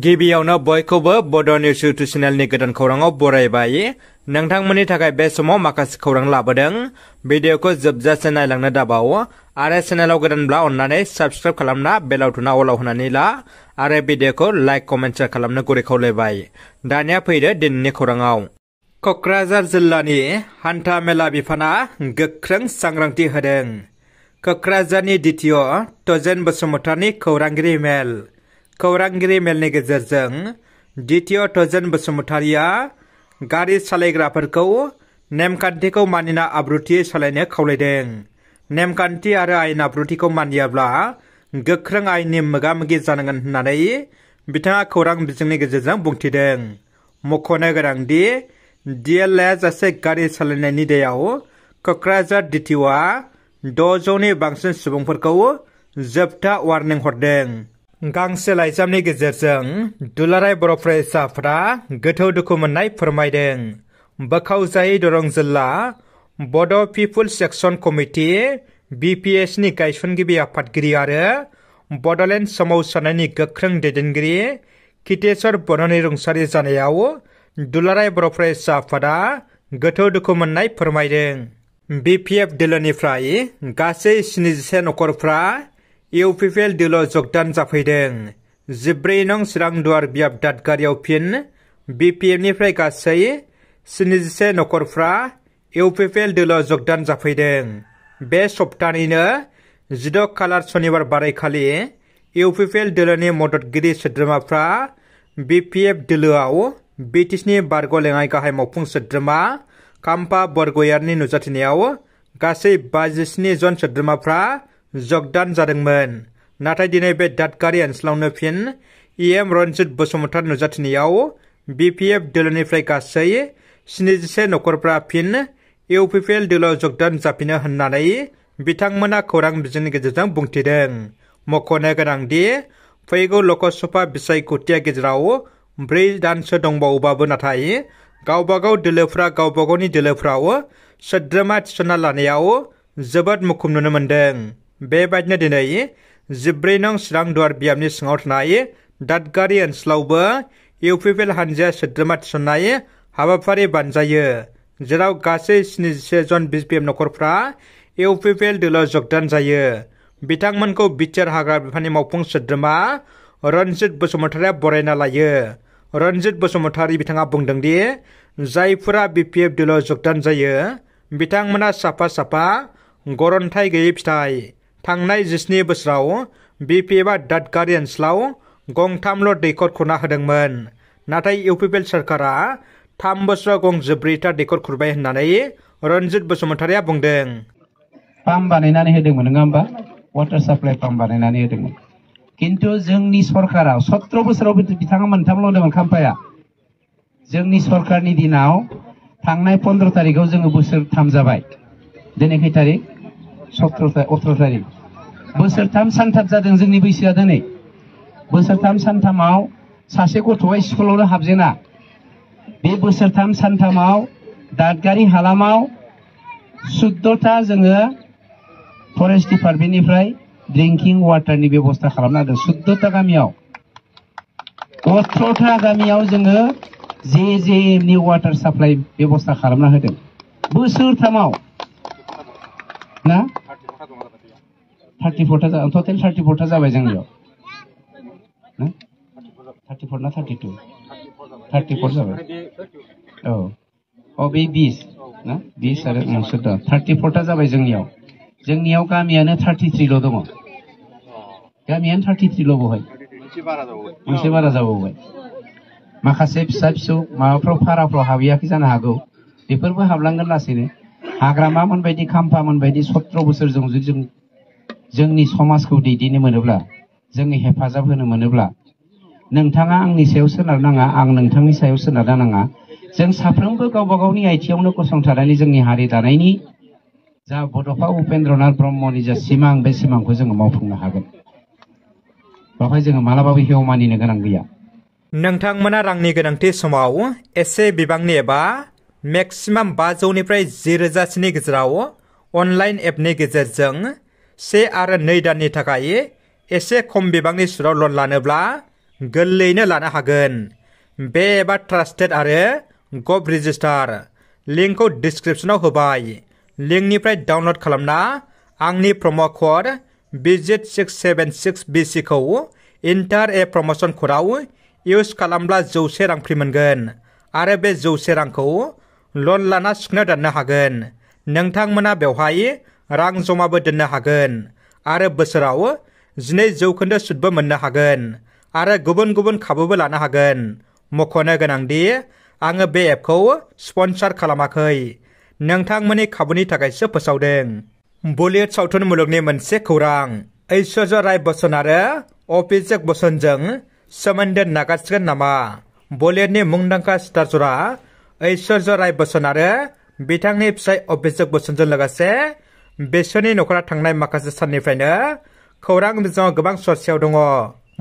गिबियावनो बयखौबो बड' निउस इउटुब चेनेलनि गोदान खौराङाव बरायबाय। नोंथांमोननि थाखाय बे समाव माखासे खौरां लाबोदों। भिडिअखौ जोबजासे नायलांनो दाबाव आरो चेनेलाव गोदानब्ला अन्नानै साबस्क्राइब खालामना बेल आइकनआ अलाव होनानै ला आरो भिडिअखौ लाइक कमेन्ट शेयार खालामनो गुरै खावलायबाय। दानिया फैदो दिनैनि खौराङाव। क'क्राझार जिल्लानि हान्था मेला बिफाना गोख्रों सांग्रांथि होदों। क'क्राझारनि DTO तजेन बसुमतारिनि खौरांगिरि मेल। खौरांगिरि मेलनि गेजेरजों DTO तजेन बसुमतारिया गारि सालायग्राफोरखौ नेमखान्थिखौ मानिना आब्रुथियै सालायनो खावलायदों। नेमखान्थि आरो आयेन आब्रुथिखौ मानियाब्ला गोख्रों आयेननि मोगा-मोगि जानांगोन होननानै बिथाङा खौरां बिजोंनि गेजेरजों बुंथिदों। मख'नो गोनांदि DL लायाजासे गारि सालायनायनि दायाव क'क्राझार DTOआ 600नि बांसिन सुबुंफोरखौ जोबथा वार्निं हरदों। गांसे लाइजामनि गेजेरजों दुलाराय बर' फरायसाफोरा गोथौ दुखु मोननाय फोरमायदों। बोखावजायै दरं जिल्ला बड' पिपुल्स एक्सन कमिटि BPSनि गायसनगिरि आफादगिरि आरो बड'लेण्ड सोमावसारनायनि गोख्रों दैदेनगिरि कितेश्वर बर'नि रुंसारि जानायाव दुलाराय बर' फरायसा आफादा गोथौ दुखु मोननाय फोरमायदों। BPF दोलोनिफ्राय गासै 77 नखरफ्रा UPPL दोलोआव जगदान जाफैदों। 14 नं चिरांदुवार बियाब दादगारियाव फिन BPFनिफ्राय गासै 77 नखरफ्रा UPPL दोलोआव जगदान जाफैदों। बे सप्तानिनो 16 खालार सनिबार बारायखालि UPPL दोलोनि मददगिरि सोद्रोमाफ्रा BPF दोलोआव BTSनि बारग' लेङाइ गाहाय मावफुं सोद्रोमा काम्पा बरगयारिनि नुजाथिनायाव गासै 57 जन सोद्रोमाफ्रा जगदान जादोंमोन। नाथाय दिनै बे दादगारि ओनसोलावनो फिन EM रन्जित बसुमतारि नुजाथिनायाव BPF दोलोनिफ्राय गासै 77 नखरफ्रा फिन UPPL दोलोआव जगदान जाफिनो होननानै बिथांमोना खौरां बिजोंनि गेजेरजों बुंथिदों। मख'नो गोनांदि फैगौ लकसभा बिसायख'थिया गेजेराव 4 दानसो दंबावोबाबो नाथाय गावबागाव दोलोफ्रा गावबागावनि दोलोफ्राव सोद्रोमा थिसनना लानायाव जोबोद मुखुब नुनो मोन्दों। बेबायदिनो दिनै 14 नं चिरांदुवार बियाबनि सिङाव थानाय दादगारि ओनसोलावबो UPPL हानजाया सोद्रोमा थिसननाय हाबाफारि बानजायो, जेराव गासै 77 जन BPF नखरफ्रा UPPL दोलोआव जगदान जायो। बिथांमोनखौ बिटिआर हाग्रा बिफाननि मावफुं सोद्रोमा रन्जित बसुमतारिया बरायना लायो। रन्जित बसुमतारि बिथाङा बुंदोंदि जायफोरा BPF दोलोआव जगदान जायो बिथांमोना साफा साफा गरन्थाइ गैयै फिथाइ। थांनाय 17 बोसोराव BPFआ दादगारि ओनसोलाव गंथामल' दैखर खुरना होदोंमोन, नाथाय UPPL सोरखारा 3 बोसोराव गं 14था दैखर खुरबाय होननानै रन्जित बसुमतारिया बुंदों। पाम्प बानायनानै होदोंमोन नङा होमबा? वाटार साप्लाइ पाम्प बानायनानै होदोंमोन। किन्तु जोंनि सरकारा 17 बोसोराव बिथाङा मोनथामल' होदोंमोन खाम्फाया। जोंनि सरकारनि दिनाव थांनाय 15 तारिखआव जोङो बोसोरथाम जाबाय। दिनै खै तारिख? 18 तारिख। बोसोरथाम सानथाम जादों जोंनि बैसोआ दिनै। बोसोरथाम सानथामाव सासे गथ'आ स्कुलावनो हाबजेना। बे बोसोरथाम सानथामाव दादगारि हालामाव 14था जोङो फरेस्ट डिपार्टमेन्टनिफ्राय ड्रिंकिं वाटारनि बेबस्था खालामना होदों। 14था गामियाव 18था गामियाव जोङो JJMनि वाटार साप्लाइ बेबस्था खालामना होदों बोसोरथामाव ना 34था टटेल 34था जाबाय जोंनियाव ना 34 ना 32 34 जाबाय। औ बे 20 ना 20 आरो 14 34था जाबाय जोंनियाव गामियानो 33ल' दङ। गामियानो 33ल' बहाय मोनसे बारा जाबावबाय। माखासे फिसा फिसौ माबाफ्राव भाराफ्राव हाबहैयाखै जानो हागौ, बेफोरबो हाबलांगोन लासैनो। हाग्रामामोन बायदि खाम्फामोन बायदि 17 बोसोर जों जोंनि समाजखौ दैदेननो मोनोब्ला, जोंनि हेफाजाब होनो मोनोब्ला, नोंथाङा आंनि सायाव सोनारनाङा, आं नोंथांनि सायाव सोनारनाङा। जों साफ्रोमबो गावबा गावनि आथिङावनो गसंथानानै जोंनि हारि दानायनि जा बड'फा उपेन्द्रनाथ ब्रह्मनि जा सिमां, बे सिमांखौ जोङो मावफुंनो हागोन। बेवहाय जोङो मालाबाबो हेव मानिनो गोनां गैया। नोंथांमोना रांनि गोनांथि समाव एसे बिबांनि एबा मेक्सिमाम 500निफ्राय 10,000 गेजेराव अनलाइन एपनि गेजेरजों 1 आरो 2 दाननि थाखाय एसे खम बिबांनि सुराव लन लानोब्ला गोरलैयैनो लानो हागोन। बे एबा ट्रास्टेड आरो गभ रेजिस्टार लिंकखौ डिसक्रिप्शनाव होबाय। लिंकनिफ्राय डाउनलड खालामना आंनि प्रम' कड VISIT676BC खौ इन्टार ए प्रम'सन क'डआव इउज खालामब्ला 100 रां फ्रि मोनगोन आरो बे 100 रांखौ लन लाना सुख'ना दोननो हागोन। नोंथांमोना बेवहाय रां जमाबो दोननो हागोन आरो बोसोराव 12% सुदबो मोननो हागोन आरो गुबुन गुबुन खाबुबो लानो हागोन। मख'नो गोनांदि आङो बे एपखौ स्पन्सर खालामाखै, नोंथांमोननि खाबुनि थाखायसो फोसावदों। बलिउड सावथुन मुलुगनि मोनसे खौरां। ऐश्वर्या राय बच्चन आरो अभिषेक बच्चनजों सोमोन्दो नागारसिगोन नामा? बलिउडनि मुंदांखा स्टार जरा ऐश्वर्या राय बच्चन आरो बिथांनि फिसाय अभिषेक बच्चनजों लोगोसे बिसोरनि नखरा थांनाय माखासे साननिफ्रायनो खौरां बिजोङाव गोबां चर्चायाव दङ।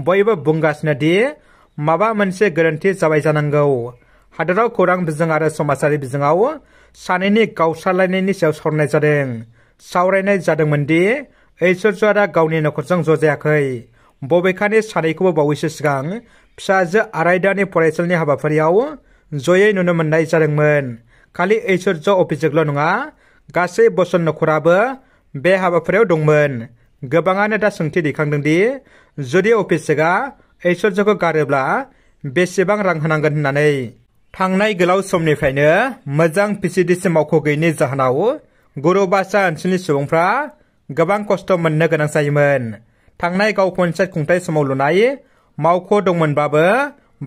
बयबो बुंगासिनो दि माबा मोनसे गोरोन्थि जाबाय जानांगौ। हादोराव खौरां बिजों आरो समाजारि बिजोङाव सानैनि गावस्रालायनायनि सायाव सावरायनाय जादों। सावरायनाय जादोंमोन दि ऐश्वर्याया गावनि नखरजों ज' जायाखै। बबेखानि सानैखौबो बावैसो सिगां फिसाजो आरायदानि फरायसालिनि हाबाफारियाव जयै नुनो मोननाय जादोंमोन। खालि ऐश्वर्या अभिषेकल' नङा, गासै बच्चन नखराबो बे हाबाफारियाव दंमोन। गोबाङानो दा सोंथि दैखांदों दि जुदि अभिषेकआ ऐश्वर्याखौ गारोब्ला बेसेबां रां होनांगोन होननानै। थांनाय गोलाव समनिफ्रायनो मोजां PCDC मावख' गैयैनि जाहोनाव गुरुबासा ओनसोलनि सुबुंफ्रा गोबां खस्थ' मोननो गोनां जायोमोन। थांनाय गाव पन्सायत खुंथाय समाव लुनाय मावख' दंमोनब्लाबो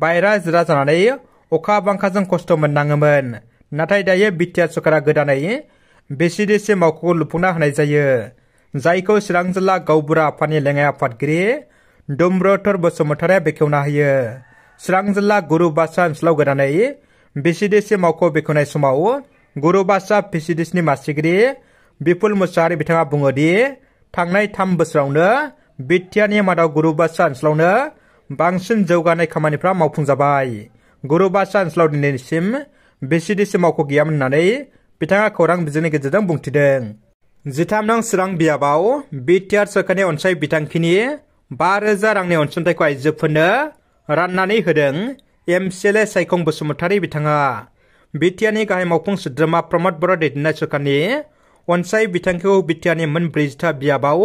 बायरा जिरा जानानै अखा बांखाजों खस्थ' मोननाङोमोन। नाथाय दायो बिटिआर सरकारा गोदानै PCDC मावख'खौ लुफुंना होनाय जायो, जायखौ चिरां जिल्ला गावबुरा आफादनि लेङाइ आफादगिरि डुम्ब्रधर बसुमतारिया बेखेवना होयो। चिरां जिल्ला गुरुबासा ओनसोलाव गोदानै PCDC मावख' बेखेवनाय समाव गुरुबासा PCDCनि मासिगिरि बिपुल मुसाहारि बिथाङा बुङो दि थांनाय 3 बोसोरावनो बिटिआरनि मादाव गुरुबासा ओनसोलावनो बांसिन जौगानाय खामानिफ्रा मावफुंजाबाय। गुरुबासा ओनसोलाव दिनैसिम PCDC मावख' गैयामोन होननानै बिथाङा खौरां बिजोंनि गेजेरजों बुंथिदों। 13 नं चिरां बियाबाव बिटिआर सरकारनि अनसाय बिथांखिनि 5,000 रांनि अनसुंथाइखौ आइजोफोरनो राननानै होदों MCLA सायखं बसुमतारि बिथाङा। बिटिआरनि गाहाय मावफुं सोद्रोमा प्रमद बर' दैदेननाय सरकारनि अनसाय बिथांखिखौ बिटिआरनि मोन 40 बियाबाव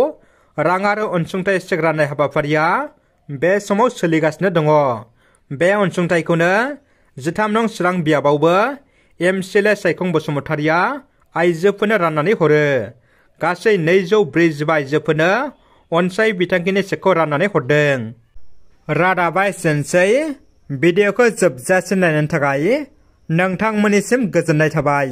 रां आरो अनसुंथाइ चेक राननाय हाबाफारिया बे समाव सोलिगासिनो दङ। बे अनसुंथाइखौनो 13 नं चिरां बियाबावबो MCLA सायखं बसुमतारिया आइजोफोरनो राननानै हरो। गासै 245 आइजोफोरनो अनसाय बिथांखिनि चेकखौ राननानै हरदों। रादाबा एसेनोसै। भिडिअखौ जोबजासिम नायनायनि थाखाय नोंथांमोननिसिम गोजोननाय थाबाय।